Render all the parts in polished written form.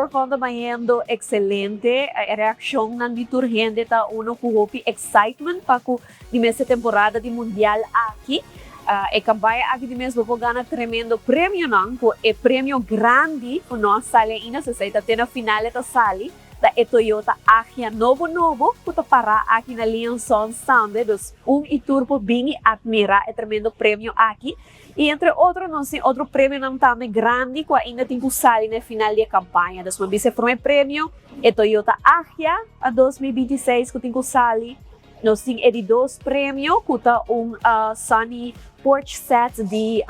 for Fun ta bayendo excelente. E reaccionnan di tur hende ta uno cu hopi excitement pa cu di mes e temporada di Mundial aki. E campaña aki di mes bo por gana tremendo premionan, cu e premio grandi cu no a sali ainda, so esey ta te na final e ta sali, ta e Toyota Agya nobo nobo cu ta para aki na Lee Sons tambe. Dus un y tur por bin y admira e tremendo premio aki. Y entre otro nos tin otro premionan tambe grandi cu ainda tin cu sali na e final di e campaña. Dus mi a bisa e prome premio, e Toyota Agya a 2026 cu tin cu sali. Nos tin e di dos premio cu ta un Sunny Porch Set di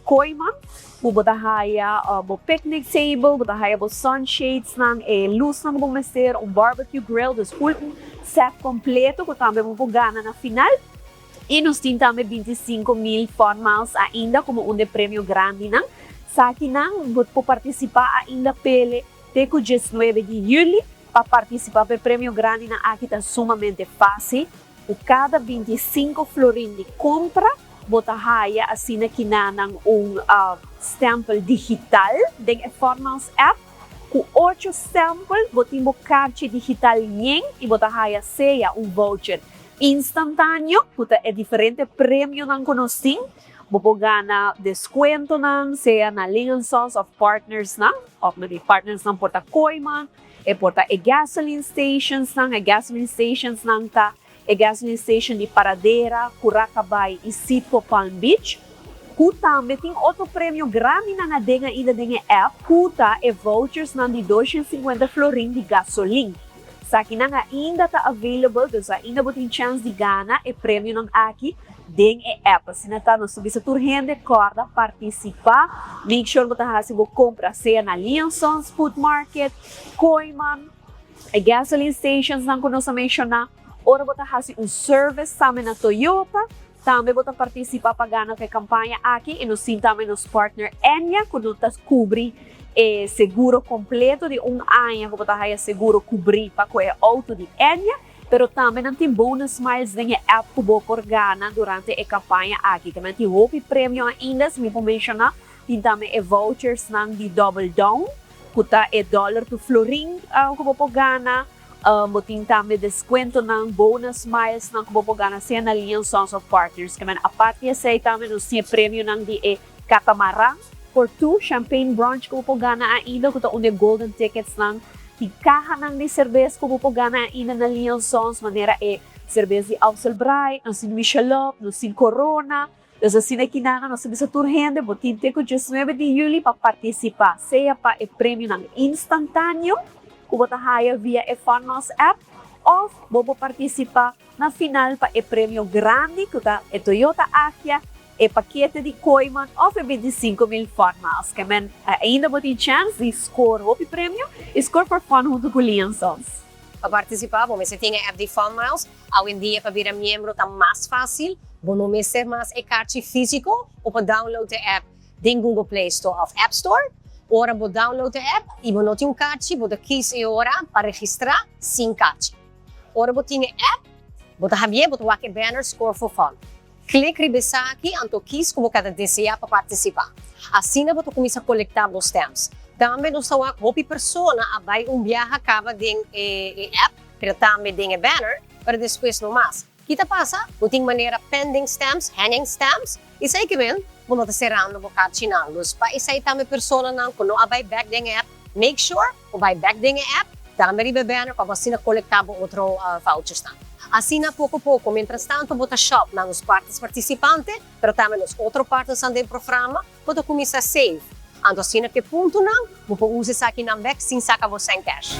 Kooyman cu bo ta haya bo picnic table, bo ta haya bo sunshadesnan, e luznan cu bo mester, un barbecue grill, dus full un set completo cu tambe bo por gana na final. Y nos tin tambe 25,000 Fun Miles ainda como un de premio grandinan. Sakinan bo por participa ainda pele te cu 19 di juli. Pa participa pe premio grandinan aki ta sumamente facil. Cu cada 25 florin di compra, bo ta haya asina kinanan un stempel digital den e Fun Miles app. Cu ocho stempel, bo tin bo kaartje digital yen y bo ta haya sea un voucher instantaneo, cu ta e diferente premionan cu nos tin. Bo por gana descuentonan, sea na Lee Sons of partners nan, of na partners nan por ta Kooyman, e por ta e gasoline stations nan, e gasoline stations nan ta e gasoline station di Paradera, Curaca Bay y Citgo Palm Beach. Cu tambe tin otro premio grandi nan aden ainda den e app, cu ta e vouchers nan di 250 florin di gasolin. Sakinan ainda ta available, dus ainda bo tin chance di gana e premionan aki den e app. Asina ta, nos ta bisa tur hende corda participa, make sure bo ta hasi bo compra sea na Lee Sons Food Market, Kooyman, e gasoline stations nan cu nos a menciona. Ora bo ta hasi un service tambe na Toyota, tambe bo ta participa pa gana e campaña aki y nos tin tambe nos partner Enya, cu nos ta cubri e seguro completo di un aña cu bo ta haya seguro cubri pa cu e auto di Enya, pero tambe nan tin bonus miles den e app cu bo por gana durante e campaña aki. Tambe tin hopi premio ainda, si mi por menciona, tin tambe e vouchers nan di Double Down, cu ta e dollar to florin cu bo por gana. Bo tin tambe descuentonan, bonus miles nan cu bo por gana sea na Lee Sons of Partners. Kemen aparte di esey tambe nos tin e premionan di e catamaran por two champagne brunch cu bo por gana ainda, cu ta un de golden tickets nan. Tin cajanan di cerveza cu bo por gana ainda na Lee Sons, manera e cerveza di Amstelbraai, nos tin Michelob, nos tin Corona. Dus asina aki nan nos ta bisa tur hende, bo tin te cu 19 di juli pa participa, sea pa e premionan instantaneo cu bo ta haya via e Fun Miles app, of bo por participa na final pa e premio grandi cu ta e Toyota Agya, e pakete di Kooyman of e 25,000 Fun Miles. Kemen ainda bo tin chance di score hopi premio y score for fun hunto cu Lee Sons. Pa participa, bo mester tin e app di Fun Miles. Hoy en dia, pa bira miembro ta mas facil. Bo no mester mas e kaartje fisico of pa download e app den Google Play Store of App Store. Ora bo download e app y bo no tin un kaartje, bo ta kies e ora pa registra sin kaartje. Ora bo tin e app, bo ta habri, bo ta wak e banner "Score for Fun". Click riba esaki, anto kies cu bo ta desea pa participa. Asina bo ta cuminsa colecta bo stamps. Tambe nos ta wak hopi persona a bay un biaha caba den e app, pero tambe den e banner, pero despues no mas. Kico ta pasa? Bo tin manera pending stamps, hanging stamps, esey kemen, bo no ta cerrando bo kaartjenan. Dus pa esey tambe personanan cu no a bay back den app, make sure bo bay back den app, tambe riba banner pa asina colecta bo otro vouchers nan. Asina poco poco, mientras tanto bo ta shop na nos partners participante, pero tambe nos otro partners den programa, bo ta cuminsa save. Anto asina cu puntonan, bo por usa esakinan back sin saca bo cash.